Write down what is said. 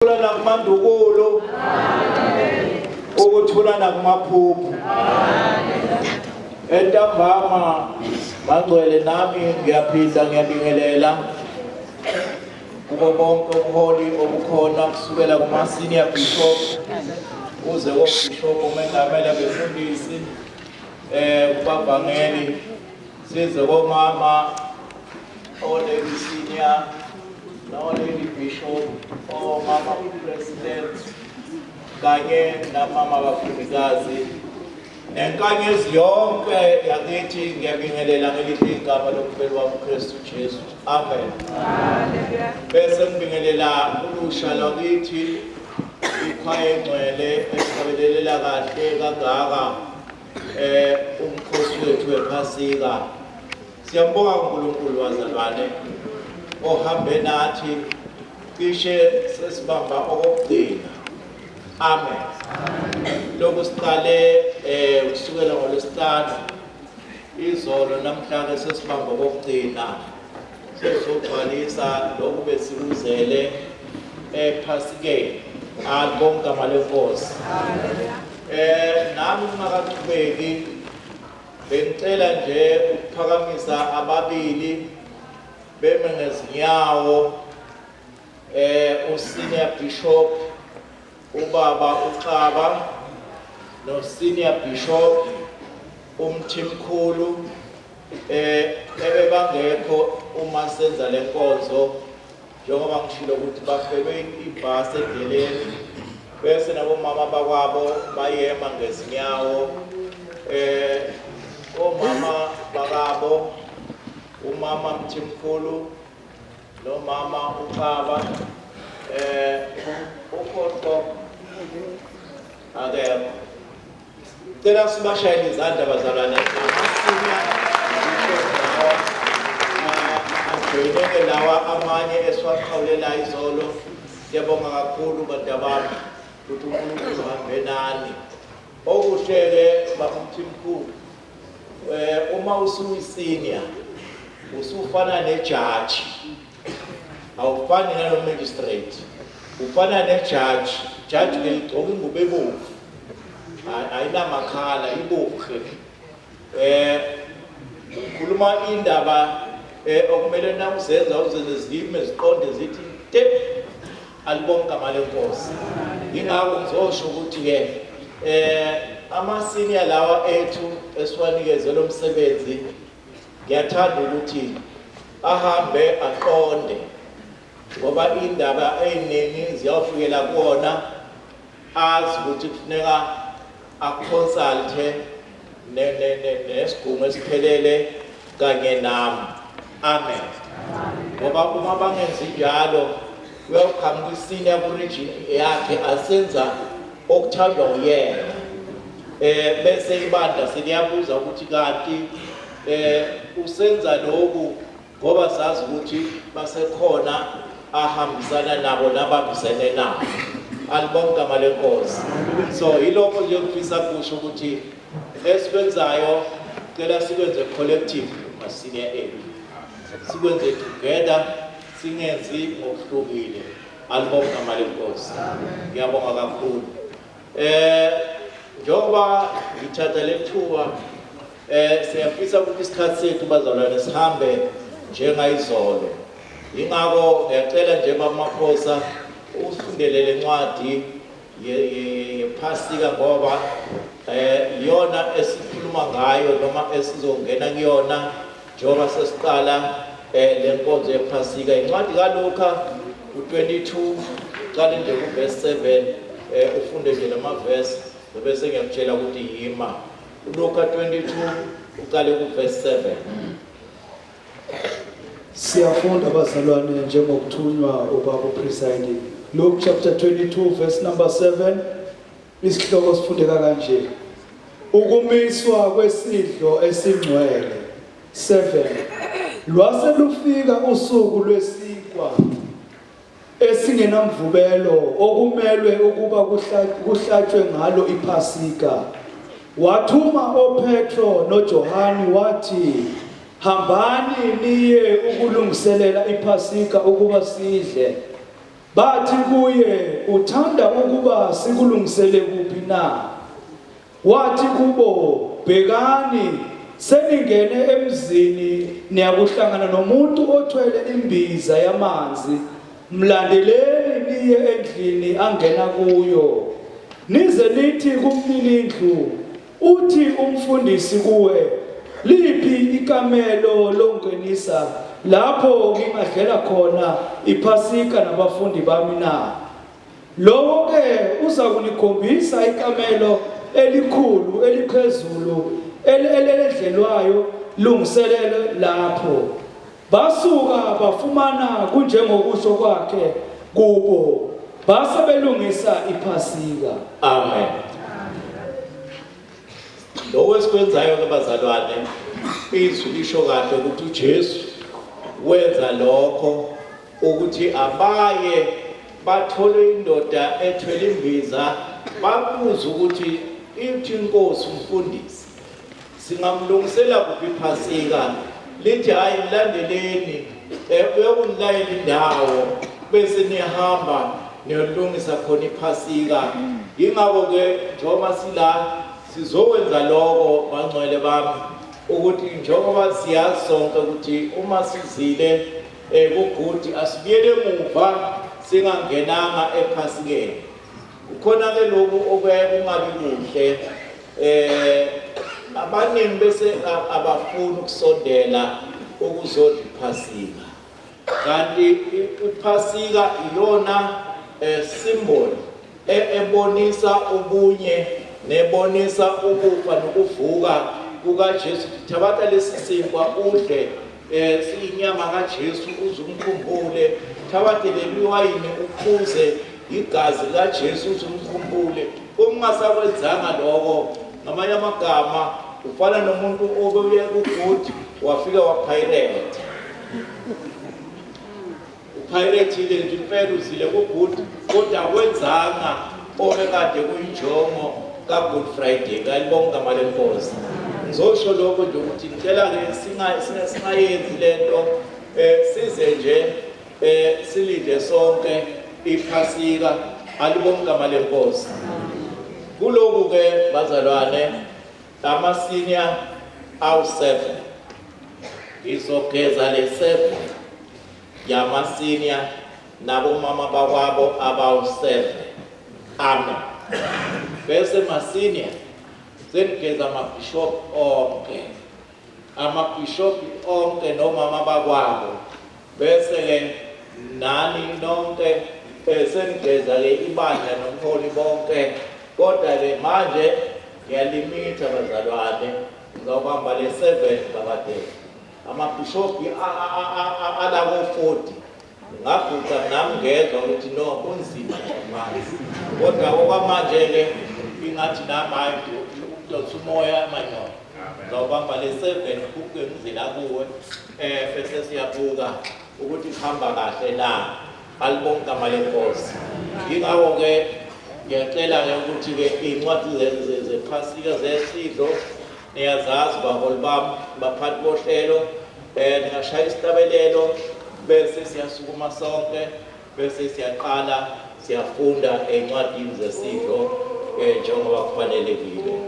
Ukuthula nakumandukulu. Ukuthula nakumaphuphu. Entambama bangcwele nami ngiyaphinda ngiyabingelela kubo bonke ubuholi obukhona kusukela kuma-senior bishop kuze kobishop omengameli abefundisi eh kubavangeli size komama o-lady senior no-lady bishop omama president kanye namama bafundikazi nenkanyezi yonke yakithi. Ngiyabingelela ngelihle igama lomfeli wami uKristu Jesu. Amen. Bese ngibingelela ulusha lwakithi, ikhwaya engcwele esihlabelelela kahle kangaka umkhosi wethu wePhasika. Siyambonga uNkulunkulu wazalwane ohambe nathi cishe sesibamba okokugcina. Amen. Lokhu siqale kusukela ngolwesihlanu, izolo, namhla ke sesibamba okokugcina, sesizogcwalisa lokhu besikuzele ePhasikeni. Alibonke igama lenkosi. Nami ngingakaqhubeki bengicela nje ukuphakamisa ababili beme ngezinyawo, usenior bishop ubaba uXaba no senior bishop uMthimkhulu, ebebangekho uma senza lenkonzo, njengoba ngishilo ukuthi bafelwe ibhasi endleleni, bese nabomama bakwabo bayema ngezinyawo, omama bakabo umama Mthimkhulu nomama uXaba. Ukhonto akekho. Cela sibashayele izandla bazalwane, ama-senior lawa ajoyineke lawa amanye esiwaqhawulela izolo. Siyabonga kakhulu bantu abami ukuthi uNkulunkulu uhambe nani. Okuhle-ke, baba Mthimkhulu, uma usuyi-senior usufana nejaji, awufani nalo magistrate, ufana nejaji. Jaji ke igcoka ingubo ebomvu, ayinamakhala, ibomvu. Ukhuluma indaba okumele na uzenza uzenze zime ziqonde zithi te. Alibonke igama lenkosi. Ingakho ngizosho ukuthi ke ama senior lawa ethu esiwanikeze lo msebenzi, ngiyathanda ukuthi ahambe aqonde, ngoba indaba eziningi ziyafikela kuona, azi ukuthi kufuneka aconsulte nesigungu esiphelele kanye nami. Amen. Ngoba uma bangenzi njalo, uyawuqhamuka isenior ku-region yakhe asenza okuthandwa uyena, bese ibandla seliyabuza ukuthi kanti usenza lokhu, ngoba sazi ukuthi basekhona ahambisana nabo nabambisene nabo. Alibonke igama lenkosi. So yilokho nje ngifisa kusho ukuthi esikwenzayo cela sikwenze collective, ma-senior ethu, sikwenze together, singenzi ngokuhlukile. Alibonke igama lenkosi. Ngiyabonga kakhulu. Njengoba ngithatha lethuba, siyafisa ukuthi isikhathi sethu bazalwane sihambe njengayizolo. Ingakho ngiyacela nje bamaphosa usifundele lencwadi yePhasika, ngoba iyona esikhuluma ngayo noma esizongena kuyona njengoba sesiqala lenkonzo yePhasika. Incwadi kaLuka u22, qala nje kuverse 7, ufunde nje lama verse, bese ngiyakutshela ukuthi yima. ULuka 22, uqale kuverse 7. Siyafunda abazalwane njengokuthunywa ubaba presiding. Luke chapter 22 verse number 7, isihloko sifundeka kanje. Ukumiswa kwesidlo esingcwele. 7 Lwase lufika usuku lwesinkwa esingenamvubelo okumelwe ukuba kuhlatshwe ngalo iPhasika. Wathuma oPetro noJohani wathi, "Hambani niye ukulungiselela iPhasika ukuba sidle." Bathi kuye, uthanda ukuba sikulungisele kuphi na? Wathi kubo, bhekani, seningene emzini, niyakuhlangana nomuntu othwele imbiza yamanzi, mlandeleni niye endlini angena kuyo. Nize nithi kumninindlu, uthi umfundisi kuwe, liphi ikamelo longenisa lapho ngingadlela khona iPhasika nabafundi bami na? Lowo ke uza kunikhombisa ikamelo elikhulu eliphezulu eleledlelwayo lungiselele lapho. Basuka bafumana kunjengokusho kwakhe kubo, base belungisa iPhasika. Amen. Lokho esikwenzayo ke bazalwane, izwi lisho kahle ukuthi uJesu wenza lokho ukuthi abaye bathole indoda ethwele imbiza babuze ukuthi ithi inkosi umfundisi singamlungisela kuphi iphasika lithi hayi mlandeleni eh, uyokunilayela indawo bese nihamba niyolungisa khona iphasika yingakho ke njengoba sila sizokwenza lokho bangcwele bami ukuthi njengoba siyazi sonke ukuthi uma sizile eh kugudi asibuyele emuva singangenanga ephasikeni kukhona ke lokhu okuyaye kungabi kuhle eh abaningi bese abafuni ukusondela ukuzodla iphasika kanti iphasika iyona eh, symbol e, ebonisa ubunye nebonisa ukufa nokuvuka kukaJesu. Thabatha lesi sinkwa udle eh siyinyama kaJesu uze umkhumbule, thabathe leli wayini uphuze igazi likaJesu uze umkhumbule. Uma ungasakwenzanga lokho, ngamanye amagama ufana nomuntu obebuya kuGood wafika wapirate. Upirate-ile nje impela uzile kuGood kodwa akwenzanga obekade kuyinjongo kaGood Friday. Ngiyalibonga igama lenkosi. Ngizosho lokho nje ukuthi ngicela-ke singayenzi lento eh size nje eh silinde sonke iphasika. Alibonga igama lenkosi. Kulokhu ke bazalwane ama senior awu 7 ngizogeza le 7 yama senior nabomama bakwabo abawu-7. Amen. Bese ma-senior senigeza amabhishobhi onke, amabhishobhi onke nomama bakwabo, bese-ke nani nonke senigeza-ke ibandla nomholi bonke. Kodwa-ke manje ngiyalimitha bazalwane, ngizawubamba le 7 babadele amabhishobhi alako 40. Ngaguqa nami ngezwa ukuthi no kunzima nje manje, kodwa okwamanje-ke ingathi nami hhayi udonsa umoya manyolo. Ngizawubamba le 7 khuphuke ngizela kuwe bese siyabuka ukuthi kuhamba kahle na. Alibonke igama lenkosi. Yingakho-ke ngiyacela-ke ukuthi-ke iy'ncwadi zephasika zesidlo niyazazi baholi bami, baphathi bohlelo, ningashaya isihlabelelo bese siyasukuma sonke bese siyaqala siyafunda ey'ncwadini zesidlo njengoba kufanelekile.